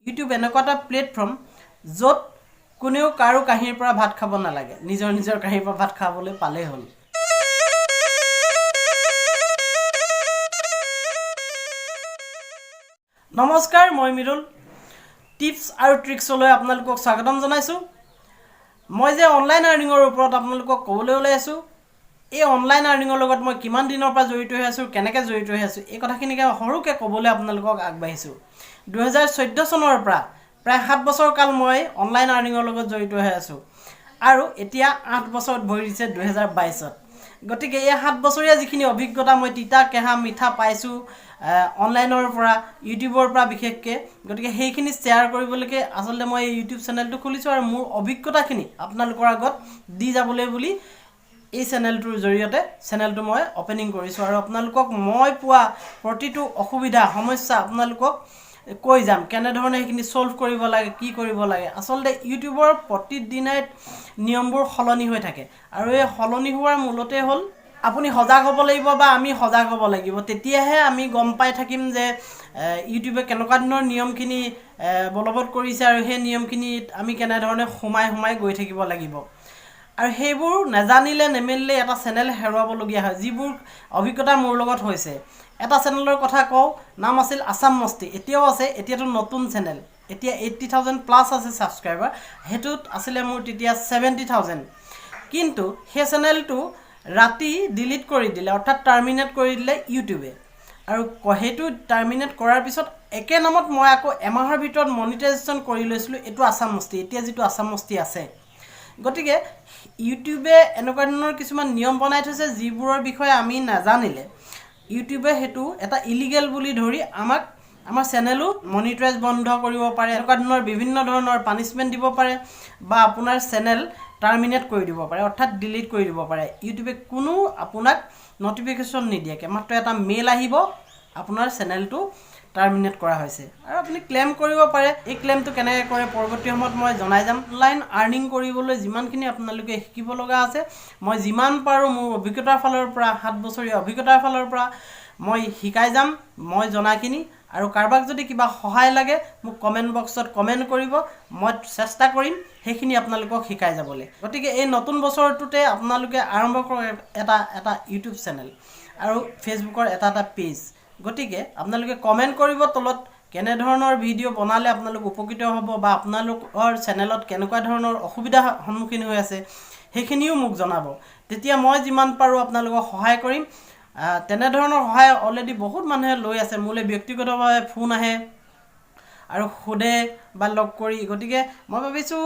YouTube এনেকুৱা এটা platform য'ত কোনেও কাৰো কাঁহীৰ পৰা ভাত খাব নালাগে, নিজৰ নিজৰ কাঁহীৰ পৰা ভাত খাবলৈ পালেই হ'ল। নমস্কাৰ, মই মৃদুল, টিপছ আৰু ট্ৰিক্সলৈ আপোনালোকক স্বাগতম জনাইছোঁ। মই যে অনলাইন আৰ্নিঙৰ ওপৰত আপোনালোকক ক'বলৈ ওলাই আছোঁ, এই অনলাইন আৰ্নিঙৰ লগত মই কিমান দিনৰ পৰা জড়িত হৈ আছোঁ, কেনেকৈ জড়িত হৈ আছোঁ, এই কথাখিনিকে সৰুকৈ ক'বলৈ আপোনালোকক আগবাঢ়িছোঁ। 2014 চনৰ পৰা প্ৰায় 7 বছৰ কাল মই অনলাইন আৰ্নিঙৰ লগত জড়িত হৈ আছোঁ আৰু এতিয়া 8 বছৰত ভৰি দিছে 2022ত। গতিকে এই 7 বছৰীয়া যিখিনি অভিজ্ঞতা মই তিতা কেঁহা মিঠা পাইছোঁ অনলাইনৰ পৰা, ইউটিউবৰ পৰা বিশেষকৈ, গতিকে সেইখিনি শ্বেয়াৰ কৰিবলৈকে আচলতে মই এই ইউটিউব চেনেলটো খুলিছোঁ আৰু মোৰ অভিজ্ঞতাখিনি আপোনালোকৰ আগত দি যাবলৈ বুলি এই চেনেলটোৰ জৰিয়তে চেনেলটো মই অ'পেনিং কৰিছোঁ আৰু আপোনালোকক মই পোৱা প্ৰতিটো অসুবিধা সমস্যা আপোনালোকক কৈ যাম, কেনেধৰণে সেইখিনি ছল্ভ কৰিব লাগে, কি কৰিব লাগে। আচলতে ইউটিউবৰ প্ৰতিদিনাই নিয়মবোৰ সলনি হৈ থাকে আৰু এই সলনি হোৱাৰ মূলতে হ'ল আপুনি সজাগ হ'ব লাগিব বা আমি সজাগ হ'ব লাগিব, তেতিয়াহে আমি গম পাই থাকিম যে ইউটিউবে কেনেকুৱা ধৰণৰ নিয়মখিনি বলবৎ কৰিছে আৰু সেই নিয়মখিনিত আমি কেনেধৰণে সোমাই সোমাই গৈ থাকিব লাগিব। আৰু সেইবোৰ নাজানিলে নেমেলিলে এটা চেনেল হেৰুৱাবলগীয়া হয়, যিবোৰ অভিজ্ঞতা মোৰ লগত হৈছে। এটা চেনেলৰ কথা কওঁ, নাম আছিল আছাম মস্তি, এতিয়াও আছে, এতিয়াতো নতুন চেনেল, এতিয়া 80,000 প্লাছ আছে ছাবস্ক্ৰাইবাৰ। সেইটোত আছিলে মোৰ তেতিয়া 70,000, কিন্তু সেই চেনেলটো ৰাতি ডিলিট কৰি দিলে, অৰ্থাৎ টাৰ্মিনেট কৰি দিলে ইউটিউবে। আৰু সেইটো টাৰ্মিনেট কৰাৰ পিছত একে নামত মই আকৌ এমাহৰ ভিতৰত মনিটাইজেশ্যন কৰি লৈছিলোঁ, এইটো আছাম মস্তি, এতিয়া যিটো আছাম মস্তি আছে। গতিকে ইউটিউবে এনেকুৱা ধৰণৰ কিছুমান নিয়ম বনাই থৈছে যিবোৰৰ বিষয়ে আমি নাজানিলে ইউটিউবে সেইটো এটা ইলিগেল বুলি ধৰি আমাক আমাৰ চেনেলো মনিটাইজ বন্ধ কৰিব পাৰে, এনেকুৱা ধৰণৰ বিভিন্ন ধৰণৰ পানিছমেণ্ট দিব পাৰে বা আপোনাৰ চেনেল টাৰ্মিনেট কৰি দিব পাৰে, অৰ্থাৎ ডিলিট কৰি দিব পাৰে। ইউটিউবে কোনো আপোনাক নটিফিকেশ্যন নিদিয়াকৈ মাত্ৰ এটা মেইল আহিব, আপোনাৰ চেনেলটো টাৰ্মিনেট কৰা হৈছে আৰু আপুনি ক্লেইম কৰিব পাৰে। এই ক্লেইমটো কেনেকৈ কৰে পৰৱৰ্তী সময়ত মই জনাই যাম। অনলাইন আৰ্নিং কৰিবলৈ যিমানখিনি আপোনালোকে শিকিব লগা আছে, মই যিমান পাৰোঁ মোৰ অভিজ্ঞতাৰ ফালৰ পৰা, 7 বছৰীয়া অভিজ্ঞতাৰ ফালৰ পৰা মই শিকাই যাম মই জনাখিনি। আৰু কাৰোবাক যদি কিবা সহায় লাগে মোক কমেণ্ট বক্সত কমেণ্ট কৰিব, মই চেষ্টা কৰিম সেইখিনি আপোনালোকক শিকাই যাবলৈ। গতিকে এই নতুন বছৰটোতে আপোনালোকে আৰম্ভ কৰক এটা এটা ইউটিউব চেনেল আৰু ফেচবুকৰ এটা এটা পেজ। গতিকে আপোনালোকে কমেণ্ট কৰিব তলত কেনেধৰণৰ ভিডিঅ' বনালে আপোনালোক উপকৃত হ'ব বা আপোনালোকৰ চেনেলত কেনেকুৱা ধৰণৰ অসুবিধাৰ সন্মুখীন হৈ আছে সেইখিনিও মোক জনাব, তেতিয়া মই যিমান পাৰোঁ আপোনালোকক সহায় কৰিম। তেনেধৰণৰ সহায় অলৰেডি বহুত মানুহে লৈ আছে, মোলৈ ব্যক্তিগতভাৱে ফোন আহে আৰু সোধে বা লগ কৰি। গতিকে মই ভাবিছোঁ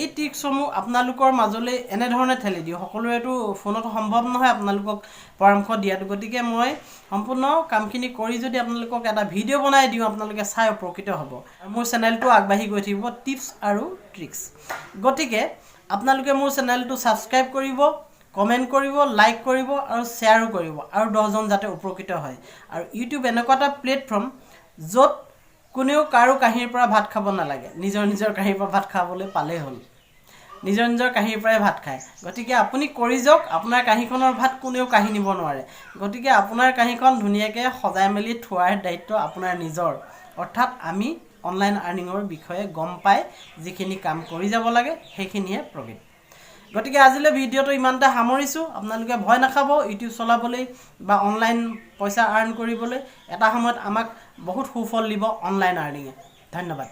এই ট্ৰিক্সসমূহ আপোনালোকৰ মাজলৈ এনেধৰণে ঠেলি দিওঁ। সকলোৰেতো ফোনত সম্ভৱ নহয় আপোনালোকক পৰামৰ্শ দিয়াটো, গতিকে মই সম্পূৰ্ণ কামখিনি কৰি যদি আপোনালোকক এটা ভিডিঅ' বনাই দিওঁ আপোনালোকে চাই উপকৃত হ'ব আৰু মোৰ চেনেলটো আগবাঢ়ি গৈ থাকিব টিপছ আৰু ট্ৰিক্স। গতিকে আপোনালোকে মোৰ চেনেলটো ছাবস্ক্ৰাইব কৰিব, কমেণ্ট কৰিব, লাইক কৰিব আৰু শ্বেয়াৰো কৰিব আৰু 10জন যাতে উপকৃত হয়। আৰু ইউটিউব এনেকুৱা এটা প্লেটফৰ্ম য'ত কোনেও কাৰো কাঁহীৰ পৰা ভাত খাব নালাগে, নিজৰ নিজৰ কাঁহীৰ পৰা ভাত খাবলৈ পালেই হ'ল, নিজৰ নিজৰ কাঁহীৰ পৰাই ভাত খায়। গতিকে আপুনি কৰি যাওক, আপোনাৰ কাঁহীখনৰ ভাত কোনেও কাঢ়ি নিব নোৱাৰে। গতিকে আপোনাৰ কাঁহীখন ধুনীয়াকৈ সজাই মেলি থোৱাৰ দায়িত্ব আপোনাৰ নিজৰ। অৰ্থাৎ আমি অনলাইন আৰ্নিঙৰ বিষয়ে গম পাই যিখিনি কাম কৰি যাব লাগে সেইখিনিহে প্ৰকৃত। গতিকে আজিলৈ ভিডিঅ'টো ইমানতে সামৰিছোঁ। আপোনালোকে ভয় নাখাব ইউটিউব চলাবলৈ বা অনলাইন পইচা আৰ্ণ কৰিবলৈ, এটা সময়ত আমাক বহুত সুফল দিব অনলাইন আৰ্নিঙে। ধন্যবাদ।